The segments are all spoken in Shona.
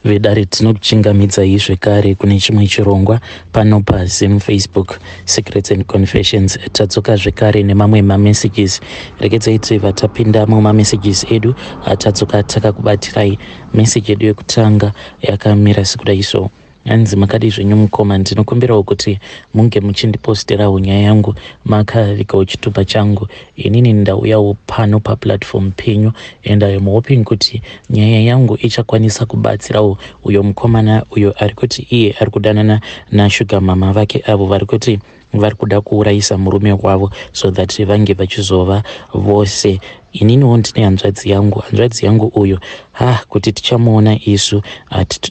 Vedare, tinokuchingamidzai zvekare kune chimwe chirongwa pano paZim Facebook Secrets and Confessions. Tadzoka zvekare nemamwe mamessages. Regedzai tibva tapinda mumamessages edu. Tadzoka takakubatirai message yedu yekutanga yakamira sekudai so. Hanzi, "Makadii zvenyu mukoma? Ndinokumbirawo kuti munge muchindiposterawo nyaya yangu makavigawo chitupa changu. Inini ndauyawo pano paplatform penyu and I am hoping kuti nyaya yangu ichakwanisa kubatsirawo uyo mukomana uyo ari kuti iye ari kudanana nashuga mama vake, avo vari kuti vari kuda kuurayisa murume wavo so that vange vachizova vose. Ininiwo ndine hanzvadzi yangu. Hanzvadzi yangu uyu, ha, kuti tichamuona isu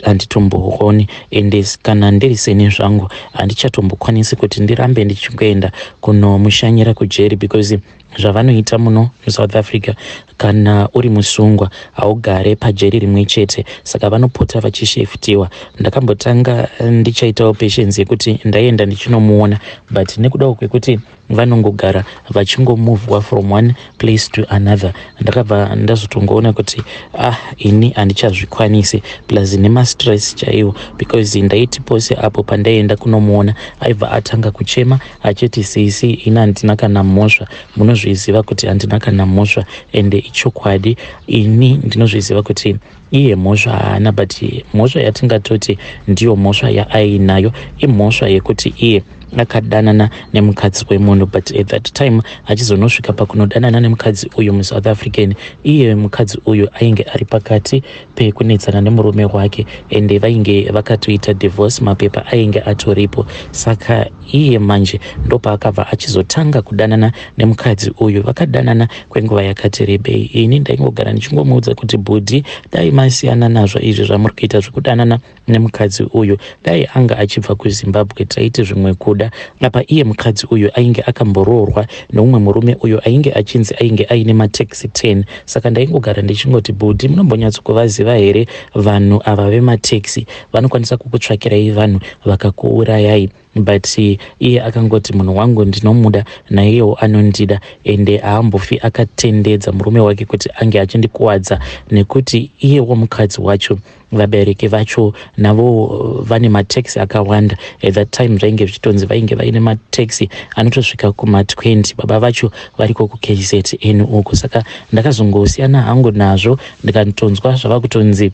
handitombooni. Ende kana ndiri seni zvangu, handichatombokwanisi kuti ndirambe ndichingoenda kunomushanyira kujeri, because zvavanoita muno muSouth Africa, kana uri musungwa haugare pajeri rimwe chete, saka vanopota vachishiftiwa. Ndakambotanga ndichaitawo patience yekuti ndaienda ndichinomuona, but nekudawo kwekuti vanongogara vachingomuvhwa from one place to another, ndakabva ndazotongoona kuti, ah, ini handichazvikwanisi, plus nemastress chaiwo, because ndaiti pose apo pandaienda kunomuona, aibva atanga kuchema achiti, 'Sisi, ini handina kana mhosva. Munozviziva kuti handina kana mhosva.' Ende ichokwadi, ini ndinozviziva kuti iye mhosva haana, but mhosva yatingatoti ndiyo mhosva yaainayo imhosva yekuti iye akadanana nemukadzi wemunhu. But at that time achizonosvika pakunodanana nemukadzi uyu muSouth African, iye mukadzi uyu ainge ari pakati pekunetsana nemurume wake, ende vainge vakatoita divorce, mapepa ainge atoripo. Saka iye manje ndopaakabva achizotanga kudanana nemukadzi uyu. Vakadanana kwenguva yakati rebei. Ini ndaingogara ndichingomuudza kuti, 'Bhudhi, dai masiyana nazvo izvi zvamuri kuita zvekudanana nemukadzi uyu. Dai anga achibva kuZimbabwe, taiti zvimwe kuda.' Apa iye mukadzi uyu ainge akamboroorwa neumwe murume uyo ainge achinzi ainge aine mataxi 10. Saka ndaingogara ndichingoti, 'Bhudhi, munombonyatsokuvaziva here vanhu ava vemataxi? Vanokwanisa kukutsvakirai vanhu vakakuurayai.' But iye akangoti, 'Munhu wangu ndinomuda, naiyewo anondida, ende haambofi akatendedza murume wake kuti ange achindikuwadza, nekuti iyewo mukadzi wacho, vabereki vacho navo vane mataxi akawanda.' At that time zvainge zvichitonzi vainge vaine mataxi anotosvika kuma20, baba vacho variko kuKZN uku. Saka ndakazongosiyana hangu nazvo, ndikatonzwa zvava kutonzi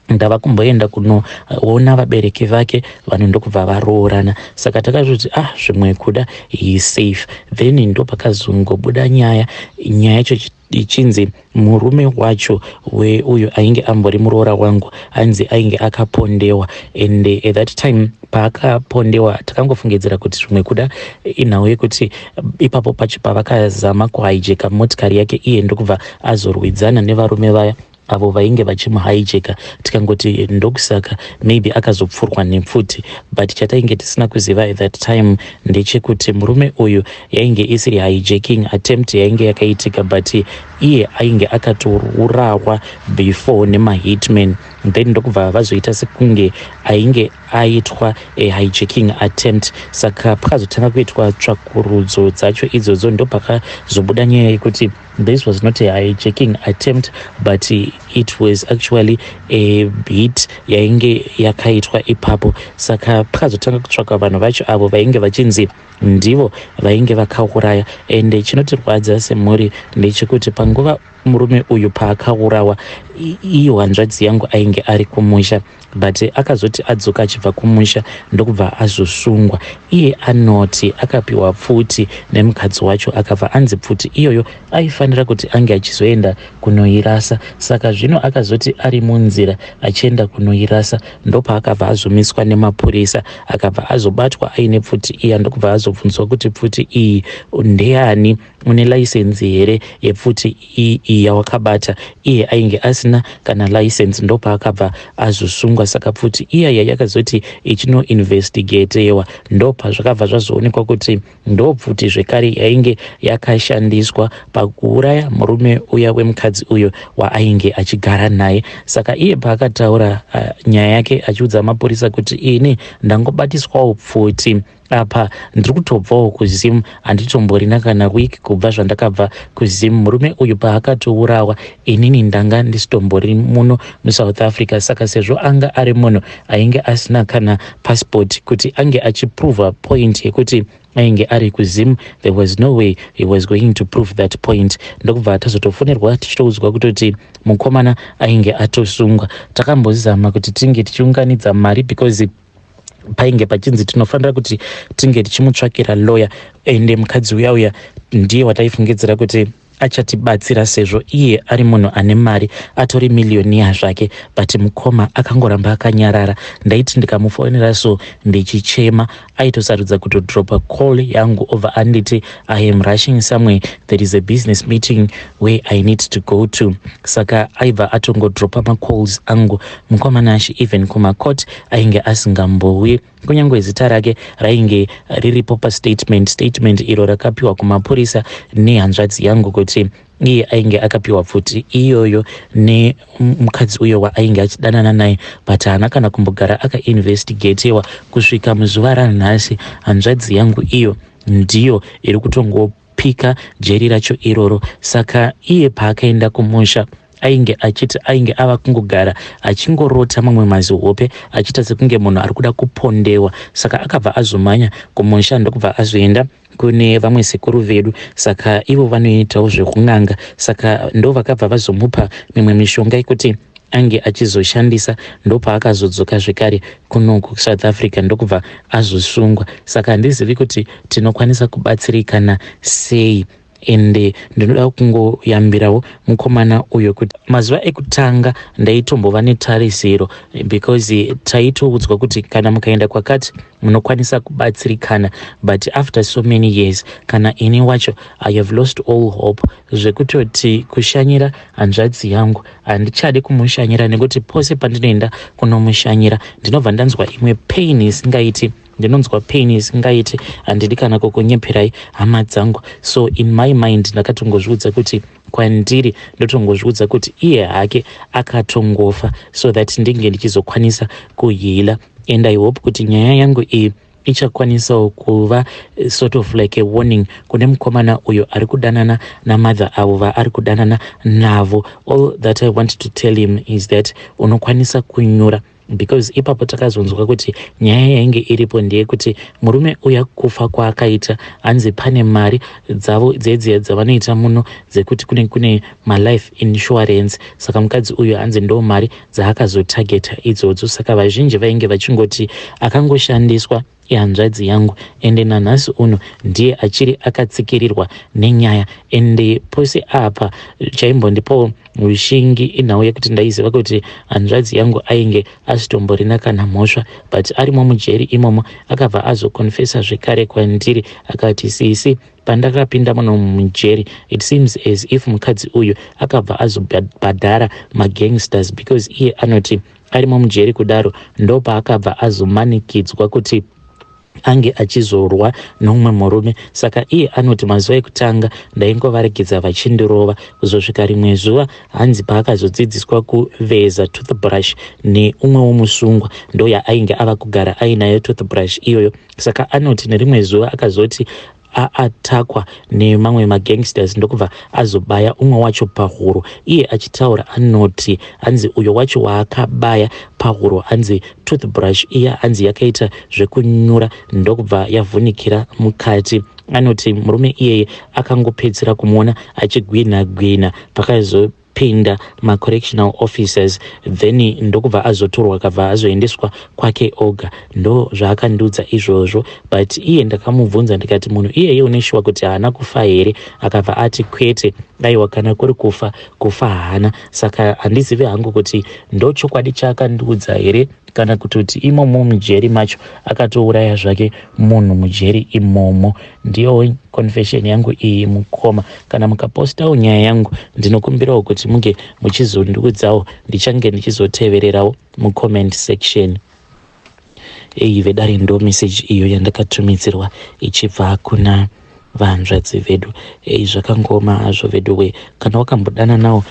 ndava kumboenda kunoona vabereki vake, vanhu ndokubva varoorana. Saka takazoti, ah, zvimwe kuda he safe. Then ndopakazongobuda nyaya, nyaya yacho ichinzi murume wacho weuyo ainge ambori muroora wangu anzi ainge akapondewa. And at that time paakapondewa, takangofungidzira kuti zvimwe kuda inhau yekuti ipapo pacho pavakazama kuhijacka motikari yake, iye ndokubva azorwidzana nevarume vaya avo vainge vachimuhijacka, tikangoti ndokusaka maybe akazopfurwa nepfuti. But chatainge tisina kuziva at that time ndechekuti murume uyu yainge isiri hijacking attempt yainge yakaitika, but iye ainge akatourawa before nemahitman, then ndokubva vazoita sekunge ainge aitwa ahijacking attempt. Saka pakazotanga kuitwa tsvakurudzo dzacho idzodzo, ndopakazobuda nyaya yekuti this was not a hijacking attempt, but it was actually a hit yainge yakaitwa ipapo. Saka pakazotanga kutsvakwa vanhu vacho avo vainge vachinzi ndivo vainge vakauraya. Ende chinotirwadza semhuri ndechekuti panguva murume uyu paakaurawa, iyo hanzvadzi yangu ainge ari kumusha, but akazoti adzoka achibva kumusha, ndokubva azosungwa. Iye anoti akapiwa pfuti nemukadzi wacho, akabva anzi pfuti iyoyo aifanira kuti ange achizoenda kunoirasa. Saka zvino akazoti ari munzira achienda kunoirasa, ndopaakabva azomiswa nemapurisa, akabva azobatwa aine pfuti iya, ndokubva azobvunzwa kuti, 'Pfuti iyi ndeyani? Une license here yepfuti iyi yawakabata?' Iye ainge asina kana license, ndopaakabva azosungwa. Saka pfuti iyaya yakazoti ichinoinvestigatewa, ndopa zvakabva zvazoonekwa kuti ndopfuti zvekare yainge yakashandiswa pakuuraya murume uya wemukadzi uyo waainge achigara naye. Saka iye paakataura nyaya yake achiudza mapurisa kuti, 'Ini ndangobatiswawo pfuti. Apa ndiri kutobvawo kuZim, handitomborina kana week kubva zvandakabva kuZim. Murume uyu paakatourawa, inini ndanga ndisitombori muno muSouth Africa. Saka sezvo anga ari munhu ainge asina kana passport kuti ange achiprova point yekuti ainge ari kuZim, there was no way he was going to prove that point. Ndokubva tazotofonerwa tichitoudzwa kutoti mukomana ainge atosungwa. Takambozama kuti tinge tichiunganidza mari because painge pachinzi tinofanira kuti tinge tichimutsvakira lawyer, ende mukadzi uya uya ndiye wataifungidzira kuti achatibatsira sezvo iye ari munhu ane mari, atori millionaire zvake. But mukoma akangoramba akanyarara. Ndaiti ndikamufonera so ndichichema, aitosarudza kutodropa call yangu, obva anditi, "I am rushing somewhere, there is a business meeting where I need to go to." Saka aibva atongodropa macalls angu. Mukomana achi even kumacourt ainge asingambowi, kunyange zita rake rainge riripo pastatement, statement iro rakapiwa kumapurisa nehanzvadzi yangu kuti iye ainge akapiwa pfuti iyoyo nemukadzi uyo waainge achidanana naye, but haana kana kumbogara akainvestigatiwa kusvika muzuva ranhasi. Hanzvadzi yangu iyo ndiyo iri kutongopika jeri racho iroro. Saka iye paakaenda kumusha, ainge achiti ainge ava kungogara achingorota mamwe mazihope, achiita sekunge munhu ari kuda kupondewa. Saka akabva azomhanya kumusha, ndokubva azoenda kune vamwe sekuru vedu. Saka ivo vanoitawo zvekun'anga, saka ndo vakabva vazomupa mimwe mishonga yekuti ange achizoshandisa. Ndopaakazodzoka zvekare kuno kuSouth Africa, ndokubva azosungwa. Saka handizivi kuti tinokwanisa kubatsirikana sei. Ende ndinoda kungoyambirawo mukomana uyo kuti mazuva ekutanga ndaitombova netarisiro because taitoudzwa kuti kana mukaenda kwakati munokwanisa kubatsirikana, but after so many years, kana ini wacho I have lost all hope, zvekutoti kushanyira hanzvadzi yangu handichadi kumushanyira, nekuti pose pandinoenda kunomushanyira ndinobva ndanzwa imwe pain isingaiti. Ndinonzwa pain isingaiti, handidi kana kukunyeperai, hama dzangu. So in my mind ndakatongozviudza kuti kwandiri, ndotongozviudza kuti iye hake akatongofa so that ndinge ndichizokwanisa kuheala. And I hope kuti nyaya yangu iyi ichakwanisawo kuva sort of like a warning kune mukomana uyo ari kudanana namother avo vaari kudanana navo. All that I want to tell him is that unokwanisa kunyura, because ipapo takazonzwa kuti nyaya yainge iripo ndeyekuti murume uya kufa kwaakaita, hanzi pane mari dzavo dzedziya dzavanoita muno dzekuti kune malife insurance. Saka mukadzi uyu hanzi ndo mari dzaakazotageta idzodzo. Saka vazhinji vainge vachingoti akangoshandiswa ihanzvadzi yangu, ende nanhasi uno ndiye achiri akatsikirirwa nenyaya. Ende pose apa chaimbondipawo ushingi inhau yekuti ndaiziva kuti hanzvadzi yangu ainge asitomborina kana mhosva, but arimo mujeri imomo akabva azokonfesa zvekare kwandiri akati, "Sisi, pandakapinda muno mujeri, it seems as if mukadzi uyu akabva azobhadhara magangsters," because iye anoti arimo mujeri kudaro ndopaakabva azomanikidzwa kuti ange achizorwa nomumwe murume. Saka iye anoti, "Mazuva ekutanga ndaingovaregedza vachindirova, kuzosvika rimwe zuva," hanzi paakazodzidziswa kuveza toothbrush neumwewo musungwa, ndo yaainge ava kugara ainayo toothbrush iyoyo. Saka anoti nerimwe zuva akazoti aatakwa nemamwe magangsters, ndokubva azobaya umwe wacho pahuro. Iye achitaura anoti hanzi uyo wacho waakabaya pahuro, hanzi toothbrush iya hanzi yakaita zvekunyura, ndokubva yavhunikira mukati. Anoti murume iyeye akangopedzera kumuona achigwina gwina pakazopinda macorrectional officers, then ndokubva azotorwa, akabva azoendeswa kwake oga. Ndo zvaakandiudza izvozvo. But iye ndakamubvunza ndikati, "Munhu iyeye une sure kuti haana kufa here?" Akabva ati, "Kwete, aiwa, kana kuri kufa, kufa haana." Saka handizivi hangu kuti ndo chokwadi chaakandiudza here, kana kutoti imomo mujeri macho akatouraya zvake munhu mujeri imomo. Ndiyo confession yangu iyi, mukoma. Kana mukapostawo nyaya yangu, ndinokumbirawo kuti munge muchizondiudzawo, ndichange ndichizotevererawo mucomment section. Ei vedare, ndo message iyo yandakatumidzirwa ichibva kuna vanzvadzi vedu. Ei, zvakangoma hazvo veduwe. Kana wakambodana nawo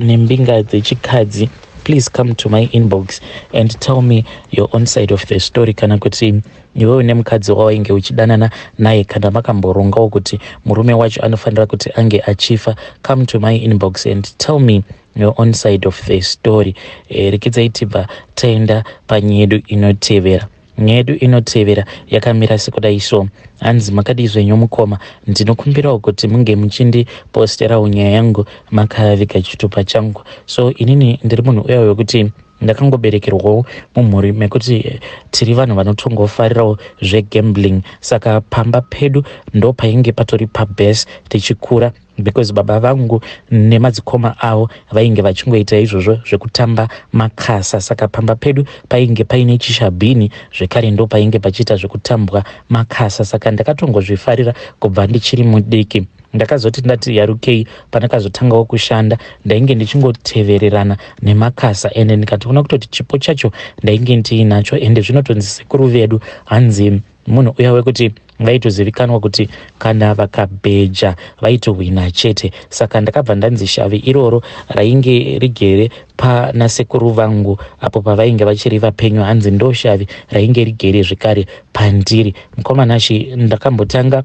nembinga dzechikadzi Please come to my inbox and tell me your own side of the story, kana kuti iwewe nemukadzi wawainge uchidanana naye, kana makamborongawo kuti murume wacho anofanira kuti ange achifa. Come to my inbox and tell me your own side of the story. Rekedzai tibva taenda panyedu inotevera. Nyaya yedu inotevera yakamira sekudai so. Hanzi, "Makadii zvenyu mukoma? Ndinokumbirawo kuti munge muchindiposterawo nyaya yangu makaviga chitupa changu. So inini ndiri munhu uya wekuti ndakangoberekerwawo mumhuri mekuti tiri vanhu vanotongofarirawo zvegambling. Saka pamba pedu ndo painge patori pabase tichikura, because baba vangu nemadzikoma avo vainge vachingoita izvozvo zvekutamba makasa. Saka pamba pedu painge paine chishabhini zvekare, ndo painge pachiita zvekutambwa makasa. Saka ndakatongozvifarira kubva ndichiri mudiki. Ndakazoti ndati yarukei, pandakazotangawo kushanda, ndainge ndichingotevererana nemakasa, ende ndikatoona kutoti chipo chacho ndainge ndiinacho. Ende zvinotonzi sekuru vedu hanzi munhu uya wekuti vaitozivikanwa kuti kana vakabheja vaitohwina chete. Saka ndakabva ndanzi shavi iroro rainge rigere pana sekuru vangu apo pavainge vachiri vapenyu, hanzi ndo shavi rainge rigere zvekare pandiri. Mukomanashi, ndakambotanga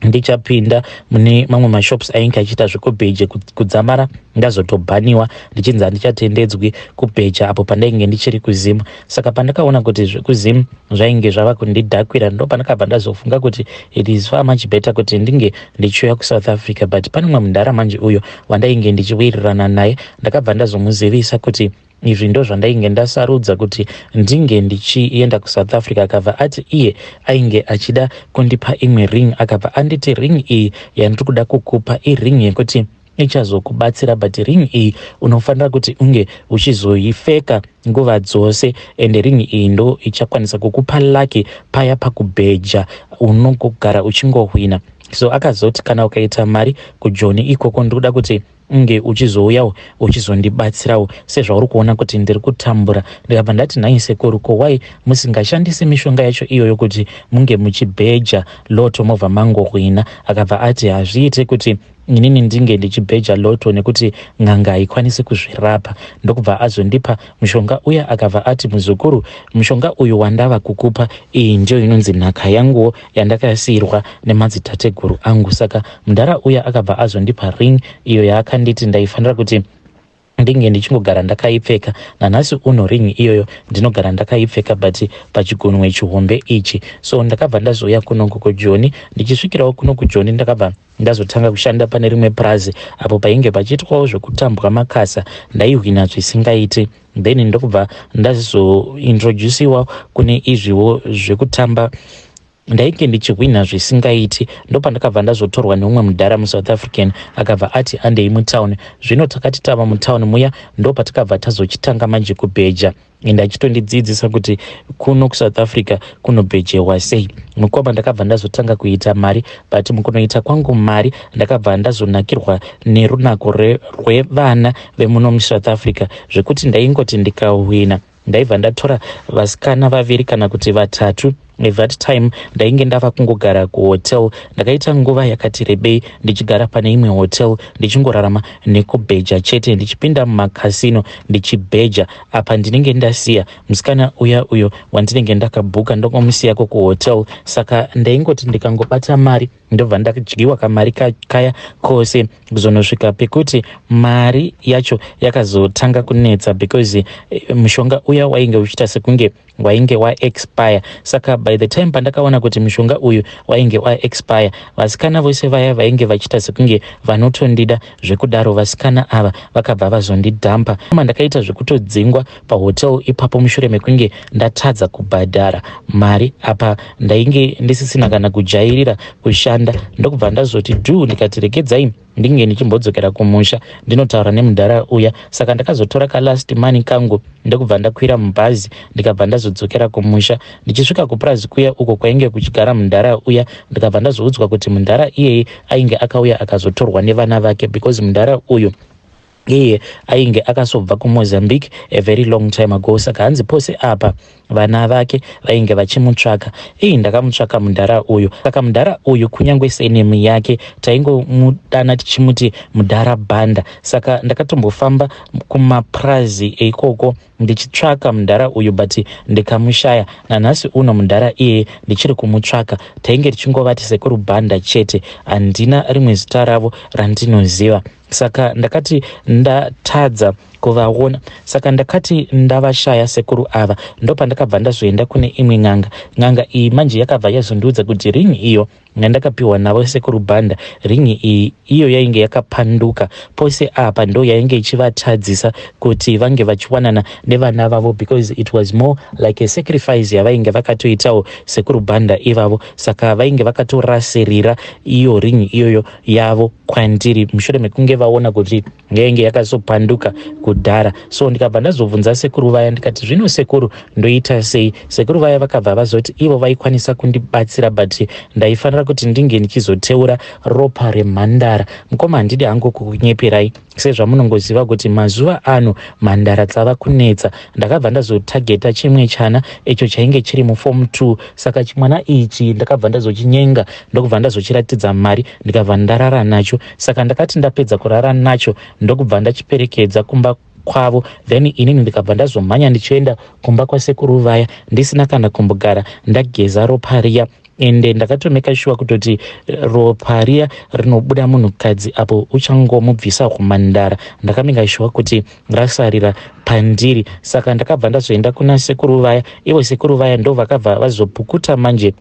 ndichapinda mune mamwe mashops ainge achiita zvekubheje kudzamara ndazotobhaniwa, ndichinzi handichatendedzwi kubheja apo pandainge ndichiri kuZim. Saka pandakaona kuti zvekuZim zvainge zvava kundidhakwira, ndo pandakabva ndazofunga kuti it is far much better kuti ndinge ndichiuya kuSouth Africa. But pane mumwe mundara manje uyo wandainge ndichiwirirana naye. Ndakabva ndazomuzivisa kuti izvi ndo zvandainge ndasarudza, kuti ndinge ndichienda kuSouth Africa. Akabva ati iye ainge achida kundipa imwe ring. Akabva anditi, 'Ring iyi yandiri kuda kukupa iring yekuti ichazokubatsira, but ring iyi unofanira kuti unge uchizoipfeka nguva dzose, ende ring iyi ndo ichakwanisa kukupa lucky paya pakubheja, unogogara uchingohwina.' So akazoti, 'Kana ukaita mari kuJoni ikoko, ndikuda kuti unge uchizouyawo uchizondibatsirawo, sezvauri kuona kuti ndiri kutambura.' Ndikabva ndati, 'Nhai sekuru, ko why musingashandisi mishonga yacho iyoyo kuti munge muchibheja lotto, mobva mangohwina?' Akabva ati, 'Hazviite kuti inini ndinge ndichibheja lotto, nekuti n'anga haikwanisi kuzvirapa.' Ndokubva azondipa mushonga uya. Akabva ati, 'Muzukuru, mushonga uyu wandava kukupa iyi ndiyo inonzi nhaka yanguwo yandakasiyirwa nemadzitateguru angu.' Saka mudhara uya akabva azondipa ring iyo yaakanditi ndaifanira kuti ndinge ndichingogara ndakaipfeka. Nanhasi uno ring iyoyo ndinogara ndakaipfeka, but pachigunwe chihombe ichi. So ndakabva ndazouya kunoku kuJoni. Ndichisvikirawo kuno kuJoni, ndakabva ndazotanga kushanda pane rimwe purazi apo painge pachiitwawo zvekutambwa makasa. Ndaihwina zvisingaiti. Then ndokubva ndazointroduciwa kune izviwo zvekutamba. Ndainge ndichihwina zvisingaiti. Ndopandakabva ndazotorwa neumwe mudhara muSouth African. Akabva ati andei mutauni. Zvino takati tava mutauni muya, ndopatakabva tazochitanga manje kubheja, ende achitondidzidzisa kuti kuno kuSouth Africa kunobhejewa sei. Mukoma, ndakabva ndazotanga kuita mari, but mukunoita kwangu mari, ndakabva ndazonakirwa nerunako rwevana vemuno muSouth Africa, zvekuti ndaingoti ndikahwina, ndaibva ndatora vasikana vaviri kana kuti vatatu. At that time ndainge ndava kungogara kuhotel. Ndakaita nguva yakati rebei ndichigara pane imwe hotel, ndichingorarama nekubheja chete, ndichipinda mumacasino ndichibheja. Apa ndinenge ndasiya musikana uya uyo wandinenge ndakabhuka, ndongomusiyako kuhotel. Saka ndaingoti ndikangobata mari, ndobva ndadyiwa kamari kaya kose, kuzonosvika pekuti mari yacho yakazotanga kunetsa, because mushonga uya wainge uchiita sekunge wainge waexpire. Saka by the time pandakaona kuti mushonga uyu wainge waexpire, vasikana vose vaya vainge vachiita sekunge vanotondida zvekudaro, vasikana ava vakabva vazondidhampa. Ndakaita zvekutodzingwa pahotel ipapo mushure mekunge ndatadza kubhadhara mari. Apa ndainge ndisisina kana kujairira kushanda. Ndokubva ndazoti dhu, ndikati regedzai ndinge ndichimbodzokera kumusha, ndinotaura nemudhara uya. Saka ndakazotora kalast money kangu, ndokubva ndakwira mubhazi, ndikabva ndazodzokera kumusha. Ndichisvika kupurazi kuya uko kwainge kuchigara mudhara uya, ndikabva ndazoudzwa kuti mudhara iyeye ainge akauya akazotorwa nevana vake, because mudhara uyu iye ainge akasobva kuMozambique a very long time ago. Saka hanzi pose apa Vana vake vainge vachimutsvaka. Ii ndakamutsvaka mudhara uyu. Saka mudhara uyu kunyange surname yake taingomudana tichimuti mudhara Banda. Saka ndakatombofamba kumapurazi eikoko ndichitsvaka mudhara uyu but ndikamushaya. Nanhasi uno mudhara iyeye ndichiri kumutsvaka. Tainge tichingovati sekuru Banda chete. Handina rimwe zita ravo randinoziva. Saka ndakati ndatadza kuvaona saka ndakati ndavashaya sekuru ava ndopandakabva ndazoenda kune imwe n'anga. N'anga iyi manje yakabva yazondiudza kuti ring iyo yandakapiwa navo sekuru Banda, ring iyi iyo yainge yakapanduka pose apa ndo yainge ichivatadzisa kuti vange vachiwanana nevana vavo because it was more like a sacrifice yavainge vakatoitawo sekuru Banda ivavo. Saka vainge vakatorasirira iyo ring iyoyo yavo kwandiri mushure mekunge vaona kuti yainge yakazopanduka kudhara. So ndikabva ndazobvunza sekuru vaya ndikati, zvino sekuru, ndoita sei? Sekuru vaya vakabva vazoti ivo vaikwanisa kundibatsira, but ndaifanira kuti ndinge ndichizoteura ropa remhandara. Mukoma, handidi hangu kukunyeperai, sezvamunongoziva kuti mazuva ano mhandara dzava kunetsa. Ndakabva ndazotageta chimwe chana icho chainge chiri muform 2. Saka chimwana ichi ndakabva ndazochinyenga, ndokubva ndazochiratidza mari, ndikabva ndarara nacho. Saka ndakati ndapedza kurara nacho, ndokubva ndachiperekedza kumba kwavo. Then inini ndikabva ndazomhanya ndichienda kumba kwasekuru vaya ndisina kana kumbogara ndageza ropa riya. Ende ndakatomeka sure kutoti ropa riya rinobuda munhukadzi apo uchangomubvisa kumandara, ndakameka sure kuti rasarira pandiri. Saka ndakabva ndazoenda kuna sekuru vaya. Ivo sekuru vaya ndo vakabva vazopukuta manje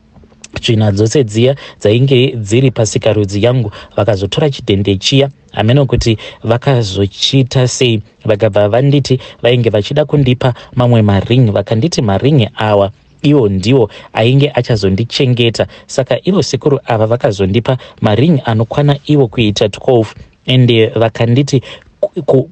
tsvina dzose dziya dzainge dziri pasikarudzi yangu. Vakazotora chidhende chiya, hameno kuti vakazochiita sei. Vakabva vanditi vainge vachida kundipa mamwe maringi. Vakanditi maringi awa iwo ndiwo ainge achazondichengeta. Saka ivo sekuru ava vakazondipa maringi anokwana ivo kuita 12, ende vakanditi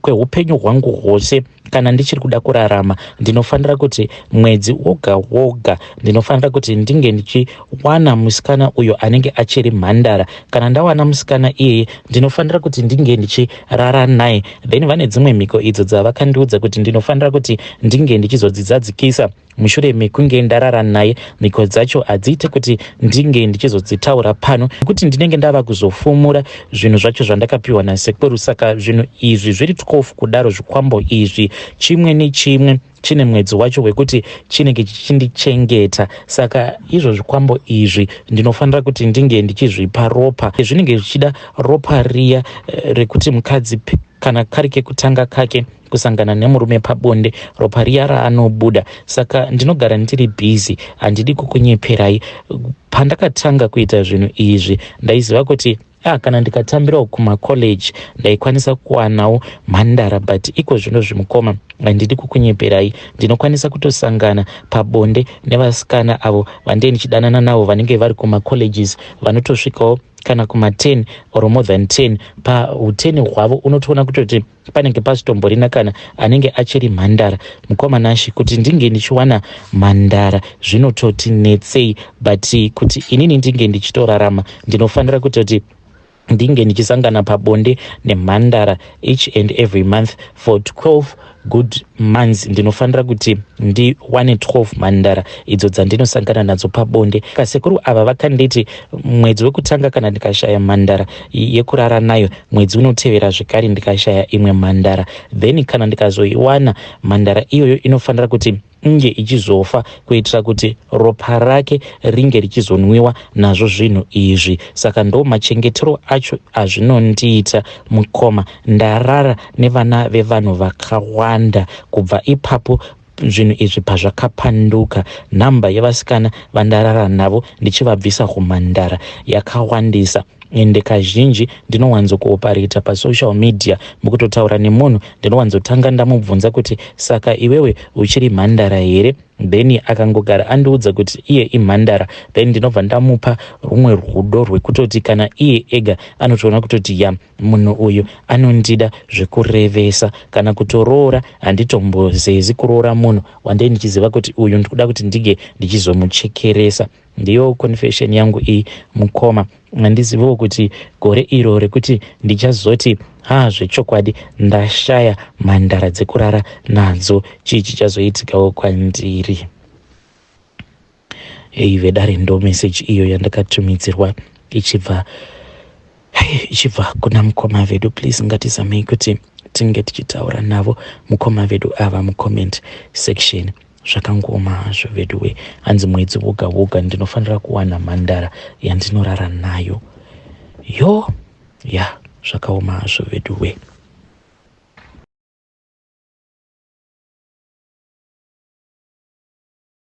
kweupenyu hwangu hwose, kana ndichiri kuda kurarama, ndinofanira kuti mwedzi woga woga ndinofanira kuti ndinge ndichiwana musikana uyo anenge achiri mhandara. Kana ndawana musikana iyeye, ndinofanira kuti ndinge ndichirara naye. Then vane dzimwe mhiko idzo dzavakandiudza kuti ndinofanira kuti ndinge ndichizodzidzadzikisa mushure mekunge ndarara naye. Mhiko dzacho hadziite kuti ndinge ndichizodzitaura pano nekuti ndinenge ndava kuzofumura zvinhu zvacho zvandakapiwa nasekuru. Saka zvinhu izvi zviri 12 kudaro, zvikwambo izvi, chimwe nechimwe chine mwedzi wacho wekuti chinenge chichindichengeta. Saka izvo zvikwambo izvi ndinofanira kuti ndinge ndichizvipa ropa. Zvinenge zvichida ropa riya rekuti mukadzi kana kari kekutanga kake kusangana nemurume pabonde, ropa riya raanobuda. Saka ndinogara ndiri busy. Handidi kukunyeperai, pandakatanga kuita zvinhu izvi ndaiziva kuti kana ndikatambirawo kumacollege ndaikwanisa kuwanawo mhandara, but iko zvino zvimukoma, handidi kukunyeperai, ndinokwanisa kutosangana pabonde nevasikana avo vandee ndichidanana navo vanenge vari kumacolleges, vanotosvikawo kana kuma10 or more than 10. Pauteni hwavo unotoona kutoti panenge pasitomborina kana anenge achiri mhandara. Mukoma Nashi, kuti ndinge ndichiwana mhandara zvinototi netsei, but kuti inini ndinge ndichitorarama ndinofanira kutoti ndinge ndichisangana pabonde nemhandara each and every month for 12 good months. Ndinofanira kuti ndiwane 12 mhandara idzo dzandinosangana nadzo pabonde. Kasekuru ava vakanditi mwedzi wekutanga kana ndikashaya mhandara yekurara nayo, mwedzi unotevera zvekare ndikashaya imwe mhandara, then kana ndikazoiwana mhandara iyoyo inofanira kuti inge ichizofa kuitira kuti ropa rake ringe richizonwiwa nazvo zvinhu izvi. Saka ndo machengetero acho azvinondiita. Mukoma, ndarara nevana vevanhu vakawanda kubva ipapo zvinhu izvi pazvakapanduka. Nhamba yevasikana vandarara navo ndichivabvisa kumhandara yakawandisa, ende kazhinji ndinowanzokuopareta pasocial media. Mukutotaura nemunhu ndinowanzotanga ndamubvunza kuti, "Saka iwewe uchiri mhandara here?" Then akangogara andiudza kuti iye imhandara, then ndinobva ndamupa rumwe rudo rwekutoti kana iye ega anotoona kutoti ya, munhu uyu anondida zvekurevesa. Kana kutoroora handitombozezi kuroora munhu wandei ndichiziva kuti uyu ndikuda kuti ndinge ndichizomuchekeresa. Ndiyo confession yangu iyi, mukoma. Handiziviwo kuti gore iro rekuti ndichazoti, "Ha, zvechokwadi ndashaya mhandara dzekurara nadzo," chii chichazoitikawo kwandiri. Ei vedare, ndo message iyo yandakatumidzirwa ichibva kuna mukoma vedu. Please, ngatizamei kuti tinge tichitaura navo mukoma vedu ava mucomment section. Zvakangooma hazvo veduwe. Hanzi mwedzi woga woga ndinofanira kuwana mhandara yandinorara nayo. Yo ya, zvakaoma hazvo veduwe.